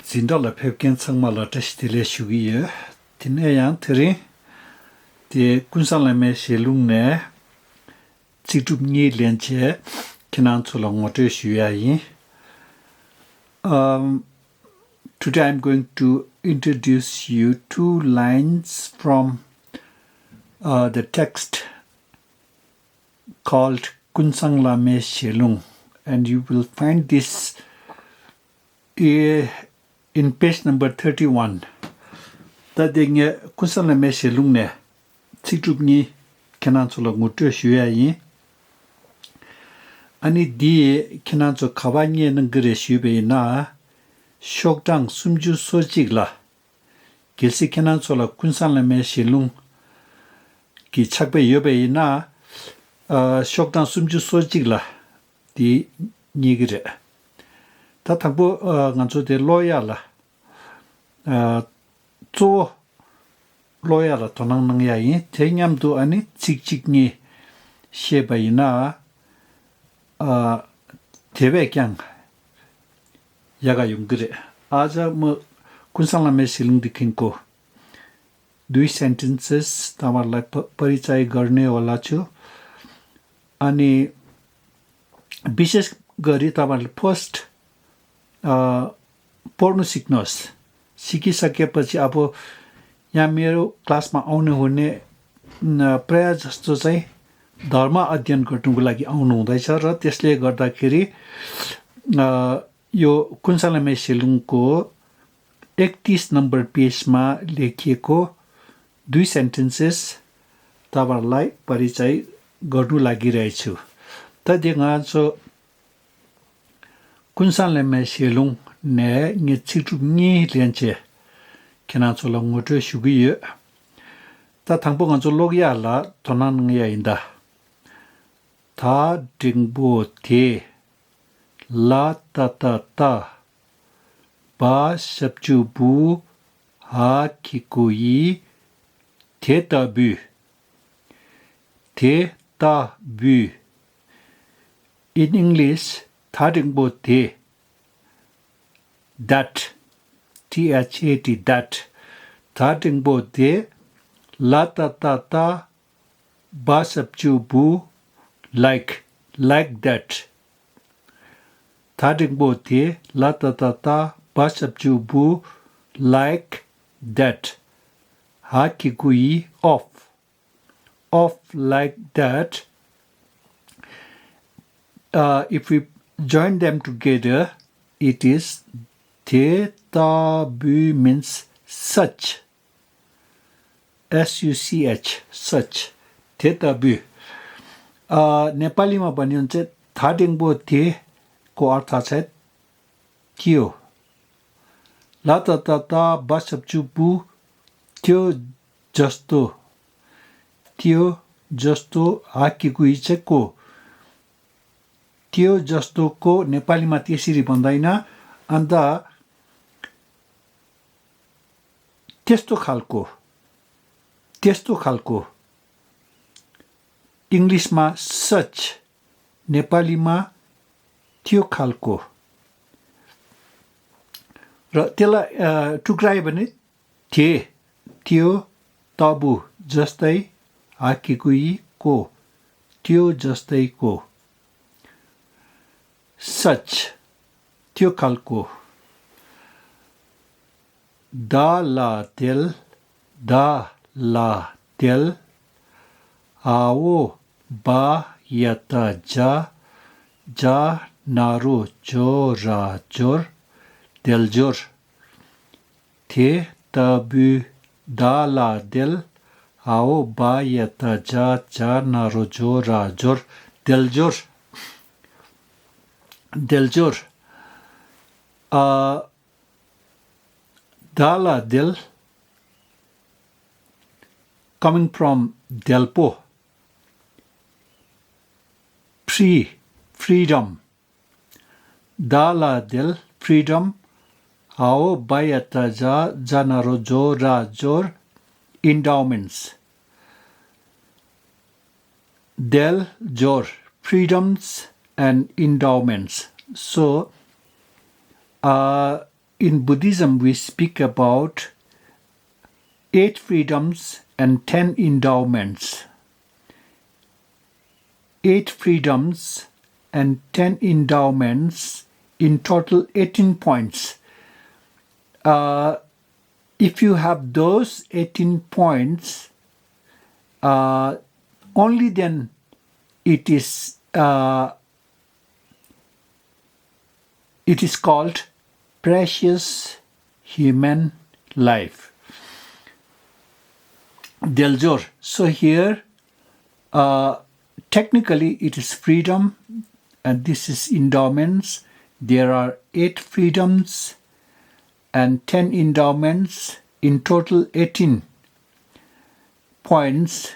진달라 펩겐 상말라 테스틸레 슈기에 티네양 트리 티 군산레메 셰룽네 지줍니 렌체 키난초롱 모테 슈야이 Today I'm going to introduce you two lines from the text called KUNSANG LAMEY SHEYLUNG, and you will find this in page number 31. Tadenge KUNSANG LAMEY SHEYLUNG ne chikchupni kenanchola ngutu shuyayi ani di kenancho kawanye nangre shube na shokdang sumju sojigla gelsi kenanchola KUNSANG LAMEY SHEYLUng ki chakbe yobe na shokdang sumju sojigla di nigre ta thangbo ngancho de loya la zo loya la tonang nang yayi tenyamdu ani chikchikni shebayina tewe kyang yaga yungre aja mo KUNSANG LAMEY SHEYLUng dikinko दुई sentences तपाईहरुलाई परिचय गर्ने होला छु अनि विशेष गरी तपाईहरुले फर्स्ट पढ्न सिक्नुहोस् सिकिसकेपछि अब यहाँ मेरो क्लासमा आउनु हुने प्राय जस्तो चाहिँ धर्म अध्ययन गर्नुको लागि आउनु हुँदैछ र त्यसले गर्दाखेरि यो KUNSANG LAMEY SHEYLUngको 31 नम्बर पेजमा लेखिएको दुई सेन्टेन्सेस तपाईहरुलाई परिचय गर्नु लागिरहेछु त देगाछो KUNSANG LAMEY SHEYLUng ne nge chitu ni lenche kenacho lo ngoto shugiye ta thangpo ngancho logya la tonan ngya inda ta dingbo te la ta ta ta ba sabchu bu ha kikui te tabu in English thadingbo te that T-H-A-T that thadingbo te la ta ta ta ba sabchu bu like that thadingbo te la ta ta ta ba sabchu bu like that hakikui off like that. If we join them together, it is te tabu means such. S-U-C-H such. Te tabu. नेपालीमा भन्यो भने चाहिँ थाडिङबो ते को अर्थ चाहिँ थियो लाता बसब्चुबु त्यो जस्तो हाकिकुइ चाहिँ को त्यो जस्तो को नेपालीमा त्यसरी भन्दैन अन्त त्यस्तो खालको इंग्लिशमा सच नेपालीमा त्यो खालको र त्यसलाई टुक्रायो भने त्यो तबु जस्तै हाकिकुइ को त्यो जस्तै को सच त्यो खालको da la tel ao ba yata ja naro jora jor del jor te tabu da la del ao ba yata ja naro jora jor del jor Dala del coming from delpo freedom Dala del freedom ao bayata janaro jor endowments del jor freedoms and endowments. So in Buddhism we speak about 8 freedoms and 10 endowments. 8 freedoms and 10 endowments, in total 18 points. If you have those 18 points, only then it is called precious human life. Deljor. So here, technically it is freedom, and this is endowments. There are 8 freedoms and 10 endowments, in total 18 points.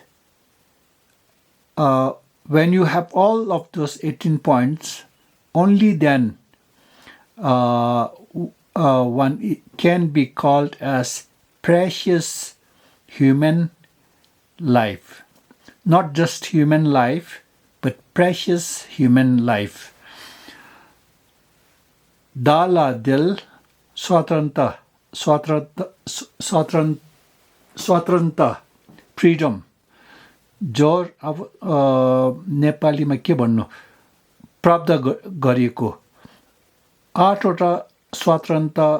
When you have all of those 18 points, only then one can be called as precious human life. Not just human life, but precious human life. Dala dil swatranta, freedom. जोर अब नेपालीमा के भन्नु, प्राप्त गरिएको 8वटा स्वतन्त्रता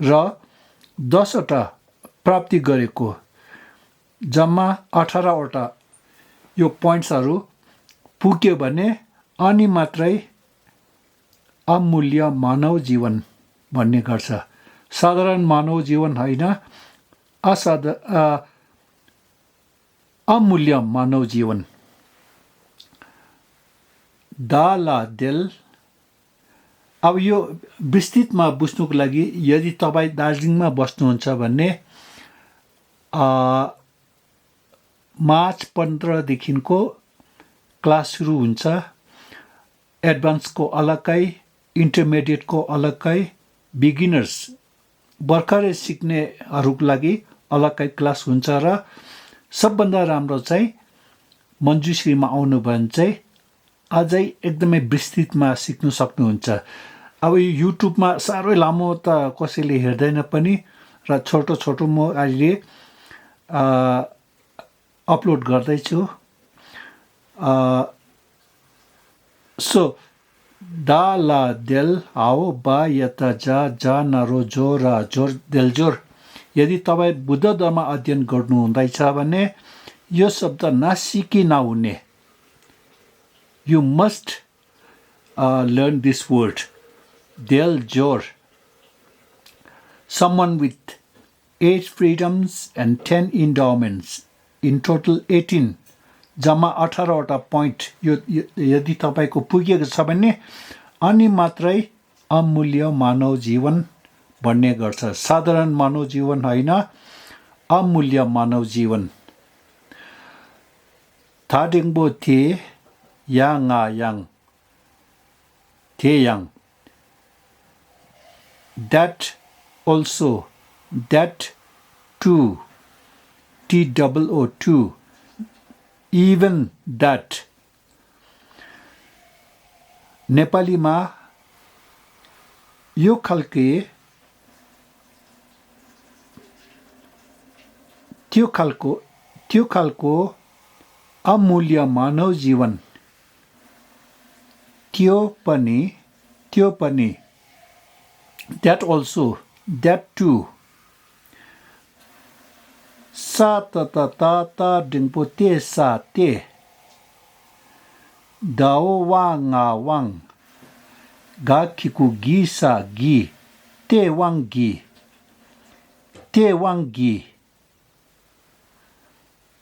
र 10वटा प्राप्ति गरेको, जम्मा 18वटा यो पोइन्ट्सहरू पुग्यो भने अनि मात्रै अमूल्य मानव जीवन भन्ने गर्छ. साधारण मानव जीवन होइन, अमूल्य मानव जीवन. दाला दिल. अब यो विस्तृतमा बुझ्नुको लागि यदि तपाईँ दार्जिलिङमा बस्नुहुन्छ भने मार्च 15 देखिको क्लास सुरु हुन्छ. एडभान्सको अलग्गै, इन्टरमिडिएटको अलग्गै, बिगिनर्स भर्खरै सिक्नेहरूको लागि अलग्गै क्लास हुन्छ. र सबभन्दा राम्रो चाहिँ मञ्जुश्रीमा आउनु भने चाहिँ अझै एकदमै विस्तृतमा सिक्नु सक्नुहुन्छ. अब यो युट्युबमा साह्रै लामो त कसैले हेर्दैन पनि, र छोटो छोटो म अहिले अपलोड गर्दैछु. सो दाला दिल आओ बा यता जा नरो जोरा जोर दिलजोर. यदि तपाईँ बुद्ध धर्म अध्ययन गर्नुहुँदैछ भने यो शब्द नसिकी नहुने. You must learn this word. Deljor. Someone with 8 freedoms and 10 endowments. In total 18. जम्मा 18वटा पोइन्ट यो यदि तपाईँको पुगेको छ भने अनि मात्रै अमूल्य मानव जीवन भन्ने गर्छ. साधारण मानव जीवन होइन, अमूल्य मानव जीवन. थाडेङ्बो थे yang te yang. That also, that too, TOO, even that. नेपालीमा यो खालको त्यो खालको अमूल्य मानव जीवन, त्यो पनि, that also, that too. Sa ta dingpo te sa te. Dao wa nga wang. Ga kiku gi sa gi. Te wang gi. Te wang gi.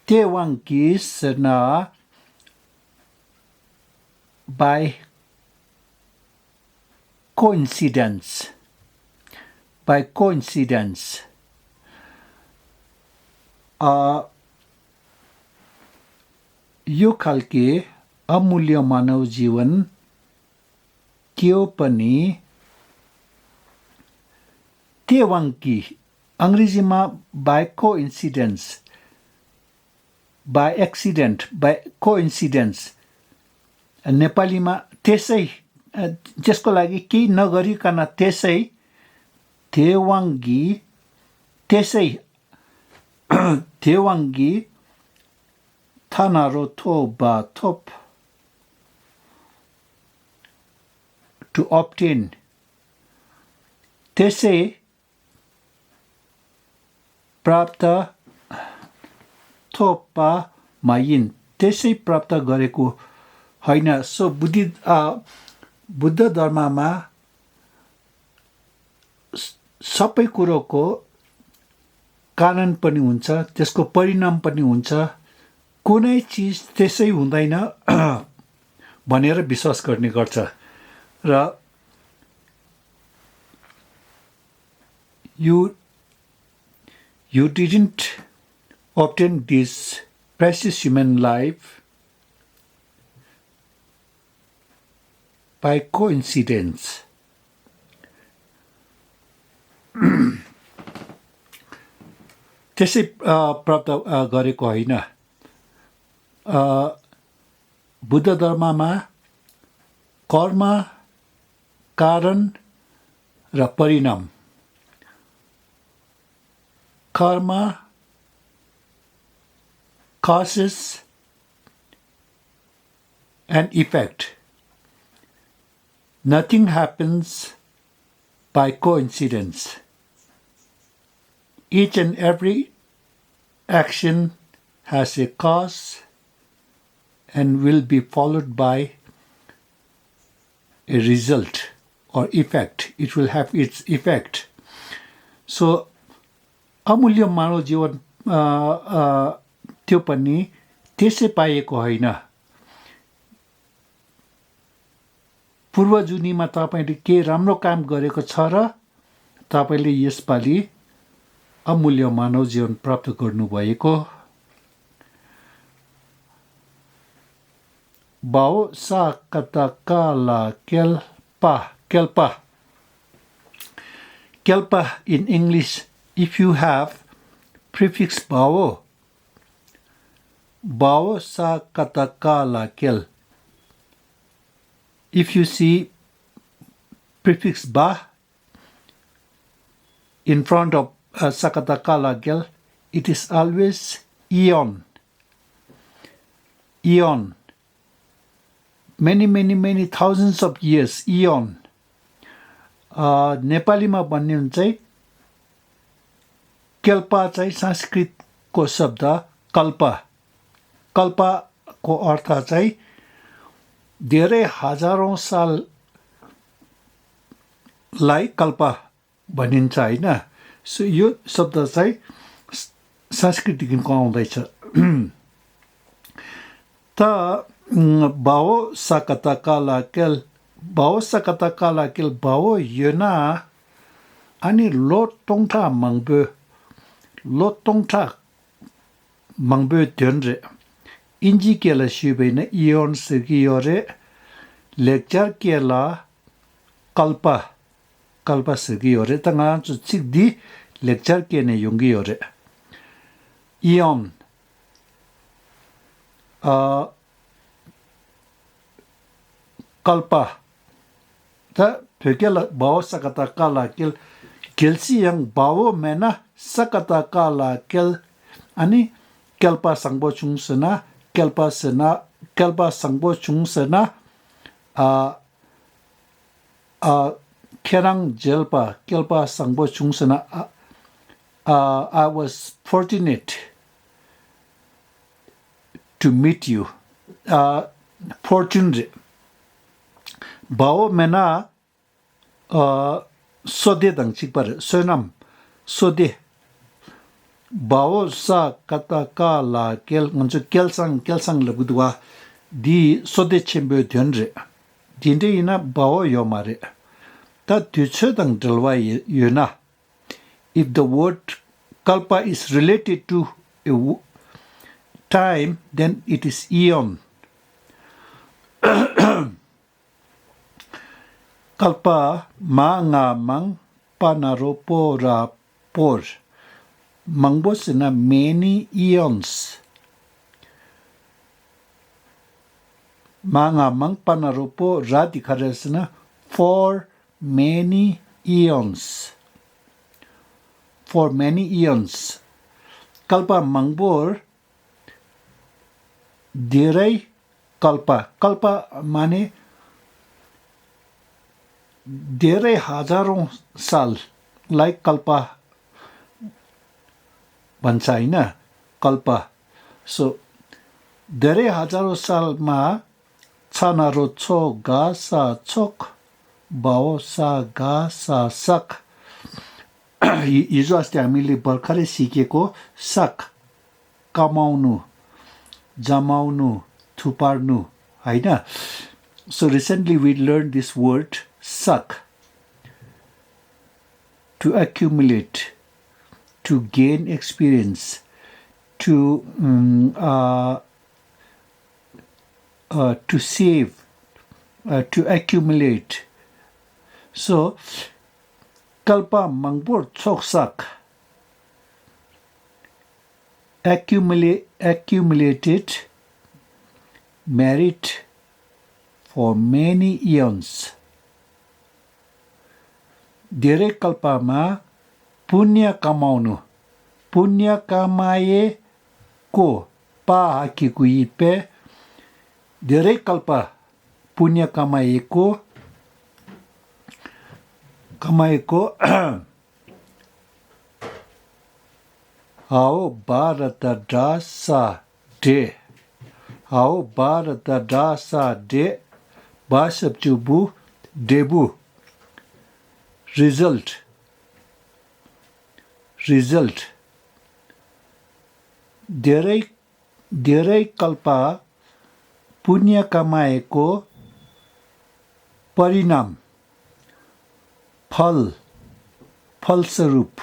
Te wang gi sena by coincidence. By coincidence. यो खालके अमूल्य मानव जीवन त्यो पनि तेवाङ्की. अंग्रेजीमा by coincidence, by accident, by coincidence. नेपालीमा त्यसै त्यसको लागि केही नगरिकन त्यसै देवाङ्गी थानारो थोबा थोप to obtain त्यसै प्राप्त थोपा माइन त्यसै प्राप्त गरेको होइन सो बुद्ध धर्ममा सबै कुरोको कारण पनि हुन्छ त्यसको परिणाम पनि हुन्छ कुनै चीज त्यसै हुँदैन भनेर विश्वास गर्ने गर्छ र you didn't obtain this precious human life by coincidence. त्यसै प्राप्त गरेको होइन बुद्ध धर्ममा कर्म कारण र परिणाम karma causes an effect. Nothing happens by coincidence. Each and every action has a cause and will be followed by a result or effect. It will have its effect. So अमूल्य मानव जीवन त्यो पनि त्यसै पाएको होइन पूर्वजुनीमा तपाईले के राम्रो काम गरेको छ र तपाईले यसपालि अमूल्य मानव जीवन प्राप्त गर्नुभएको बाओ सा कता काला kelpa in English. If you have prefix bao sa katakala kel. If you see prefix ba in front of sakatakala kel, it is always eon. Many thousands of years, eon. नेपालीमा भन्ने हुन्छ चाहिँ केल्पा चाहिँ संस्कृतको शब्द कल्पको अर्थ चाहिँ धेरै हजारौं साललाई कल्प भनिन्छ हैन सो यो शब्द चाहिँ संस्कृतदेखिको आउँदैछ त बाओ sakataka kel बाओ योना अनि लोटोङथा mangbe tönre inji kela shubena ion segiore lecture kela kalpa segiore tanga chu chikdi lecture kene yungiore ion kalpa ta pekela bao sakata kala kelsi yang bao mena sakata kala kel ani kelpa sangbo chungsena kelpa sangbo chungsena kerang jelpa kelpa sangbo chungsena I was fortunate to meet you fortunate bao mena sode dang chikpar sonam sode bao sa kata kala kel ngoncho kelsang labudwa di sode chembe dhenre dinde ina bao yomare ta tyuche dang dalwa yuna if the word kalpa is related to a time then it is eon kalpa manga mang panaropora por mangbosina many eons Mga mangpanaro po radikaresna for many eons. For many eons. Kalpa mangbor धेरै kalpa. Kalpa माने धेरै हजारौं साललाई कल्प भन्छ हैन कल्प so धेरै हजारौं सालमा छनारो छो गा सा छोक बाओ सा गा सा सक हिजो अस्ति हामीले भर्खरै सिकेको सक कमाउनु जमाउनु थुपार्नु हैन so recently we learned this word suck to accumulate to gain experience to save to accumulate so kalpa mangbor choksak accumulated merit for many eons धेरै कल्पमा पुण्य कमाउनु पुण्य कमाएको पा हाकिको इपे धेरै कल्प पुण्य कमाएको हाउ भारत दासा डे हाउ भारत दासा डे बासब्जुबु डेबु result धेरै कल्प पुण्य कमाएको परिणाम फलस्वरूप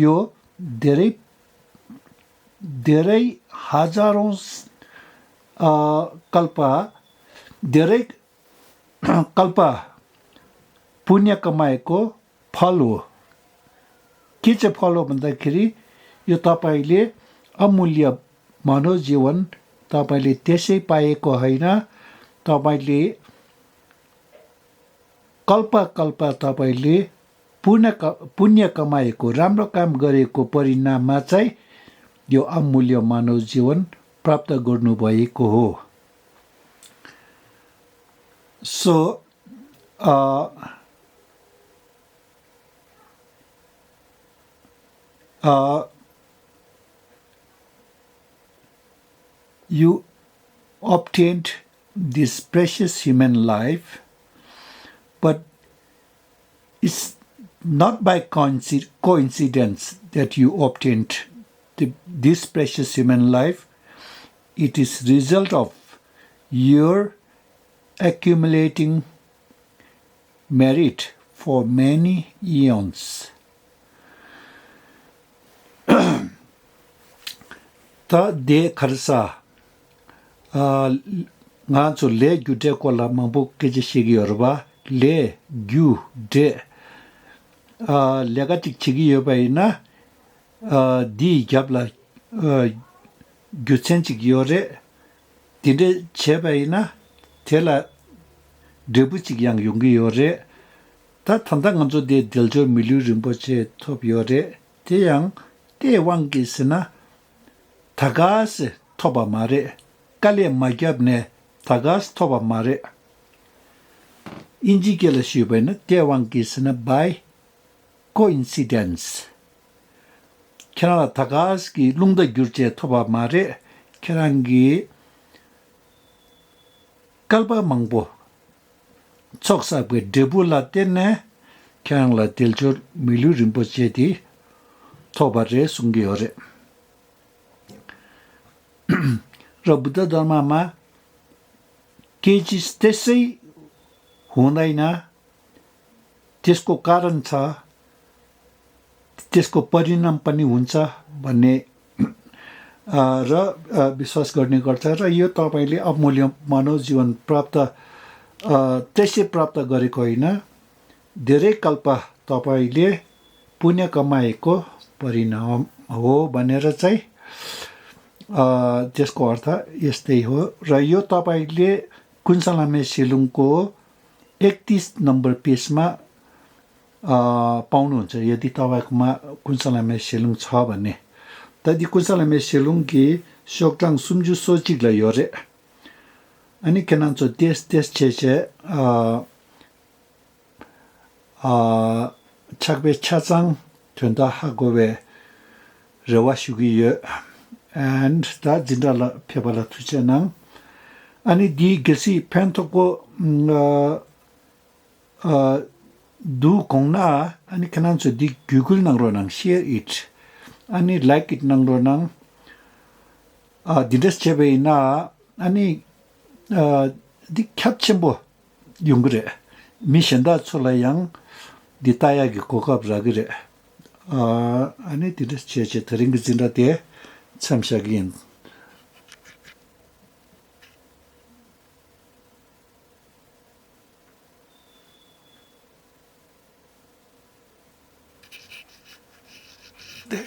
यो धेरै हजारौं कल्प धेरै कल्प पुण्य कमाएको फल हो के चाहिँ फल हो भन्दाखेरि यो तपाईले अमूल्य मानव जीवन तपाईले त्यसै पाएको हैन तपाईले कल्प तपाईले पुण्य कमाएको राम्रो काम गरेको परिणाममा चाहिँ यो अमूल्य मानव जीवन प्राप्त गर्नु भएको हो So, you obtained this precious human life, but it's not by coincidence that you obtained this precious human life. It is result of your accumulating merit for many eons. Ta de kharsa nga chu le gyu de ko la mambu ke ji shigi yorba le gyu de lega tik chigi yoba ina di gyabla gyu chen chigi yore dinde cheba ina tela debuchik yang yungi yore ta thanda nganzo de deljo milu rimpoche top yore te yang te wangi sina tagas toba mare kale magyabne tagas toba mare inji gela shubena te wangi sina by coincidence kerala tagas ki lungda gyurche toba mare kerangi kalpa mangbo choksa bwe debula tenne kyangla telchor milu rimpoche di thobare sungi ore र बुद्ध धर्ममा केही चिज त्यसै हुँदैन त्यसको कारण छ त्यसको परिणाम पनि हुन्छ भन्ने र विश्वास गर्ने गर्छ र यो तपाईले अमूल्य मानव जीवन प्राप्त त्यसै प्राप्त गरेको हैन धेरै कल्प तपाईले पुण्य कमाएको परिणाम हो भनेर चाहिँ त्यसको अर्थ यस्तै हो र यो तपाईँले कुनसँग लामे सेलुङको 31 नम्बर पेजमा पाउनुहुन्छ यदि तपाईँकोमा कुनसँग लामे सेलुङ छ भने तदि कुनसँग लामे सेलुङकी 속장 숨주 소직라 요래 아니 केनान्चो देश 제제 착배 차장 된다 하고 왜 레와슈기여 and 다 진달라 펴발라 투제낭 아니 디 게시 펜토고 두 공나 아니 केनान्चो 디 구글 낭로낭 share it 아니 like it 낭로낭 디데스 제베이나 아니 디 캡침보 용그래 미션다 출라양 디타야기 고갑라 그래 아니 디데스 제제 드링 진다데 참샤긴 네